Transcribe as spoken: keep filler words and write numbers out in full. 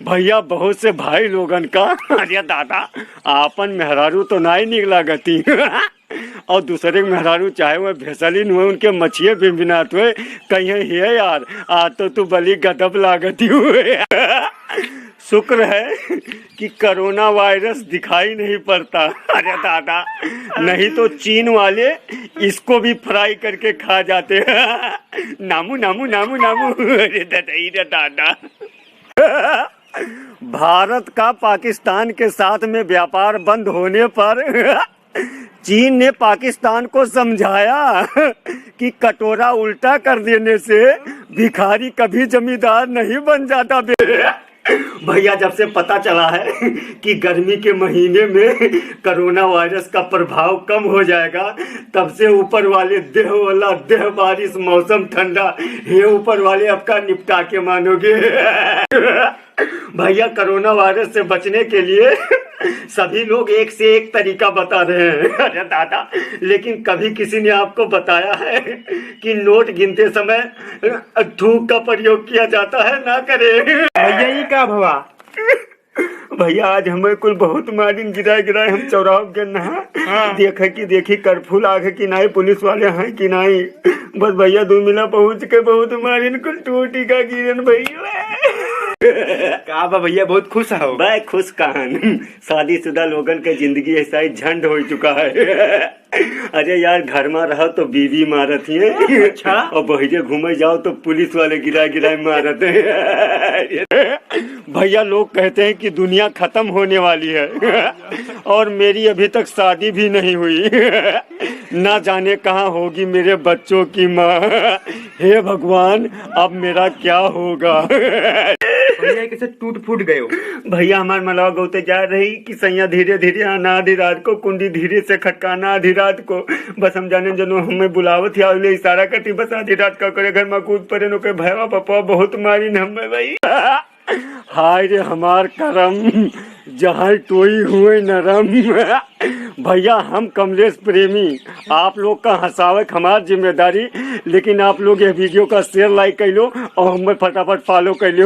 भइया, बहुत से भाई लोगन का, अरे दादा, आपन मेहरारू तो नाहीं निक लागती। और दूसरे के मेहरारू चाहे वह भेसलिन हुए, उनके मछिए भिनभिनात हुए, कहिए, "हे यार, आज तो तू बली गदब लागती हुए।" शुक्र है कि कोरोना वायरस दिखाई नहीं पड़ता। अरे दादा, नहीं तो चीन वाले इसको भी फ्राई करके खा जाते। नामू, नामू, नामू, नामू। अरे दादा, अरे दादा। भारत का पाकिस्तान के साथ में व्यापार बंद होने पर चीन ने पाकिस्तान को समझाया कि कटोरा उल्टा कर देने से भिखारी कभी जमींदार नहीं बन जाता। बे- भइया, जब से पता चला है कि गर्मी के महीने में कोरोना वायरस का प्रभाव कम हो जाएगा, तब से ऊपर वाले देह वाला देह बारिश, मौसम ठंडा, हे ऊपर वाले, आपका निपटा के मानोगे। भइया, कोरोना वायरस से बचने के लिए सभी लोग एक से एक तरीका बता रहे हैं। अरे दादा, लेकिन कभी किसी ने आपको बताया है कि नोट गिनते समय थूक का प्रयोग किया जाता है? ना करें। भइया, ई का भवा? भइया, आज हमें कुल बहुत मारिन, गिराए गिराए हम चौराहा के नहा। हाँ। देखे कि देखी कर्फ्यू लागे कि नाहीं, पुलिस वाले हैं कि नाहीं। बस भइया, दू मिला पहुँच के बहुत मारिन, कुल टूटी का गिरन भइया। का बा भइया, बहुत खुश हो? बे खुश कहन, शादीशुदा लोगन के जिंदगी ऐसा ही झंड हो चुका है। अरे यार, घर में रहो तो बीवी मारत ही है। अच्छा। और बहिरे घूमे जाओ तो पुलिस वाले गिरा गिरा मारत हैं। भइया, लोग कहते हैं कि दुनिया खत्म होने वाली है और मेरी अभी तक शादी भी नहीं हुई। ना जाने कहाँ होगी मेरे बच्चों की माँ। हे भगवान, अब मेरा क्या होगा? भइया, कैसे टूट फूट गयो? भइया, हमार मलवा गौते जा रही कि सैया धीरे धीरे आना आधी रात को, कुंडी धीरे से खटकाना आधी रात को। बस हम जाने जनो हमें बुलावत ही, आवले इशारा करती, बस आधी रात का करे घर में कूद पड़े, नो के भयवा पपवा बहुत मारिन हमें भाई। हाय रे हमार करम, जहाँ टोई हुए नरम। भइया, हम कमलेश प्रेमी, आप लोग का हंसावे क हमार जिम्मेदारी, लेकिन आप लोग यह वीडियो का शेयर, लाइक कर लो और हमें फटाफट फॉलो कर लो।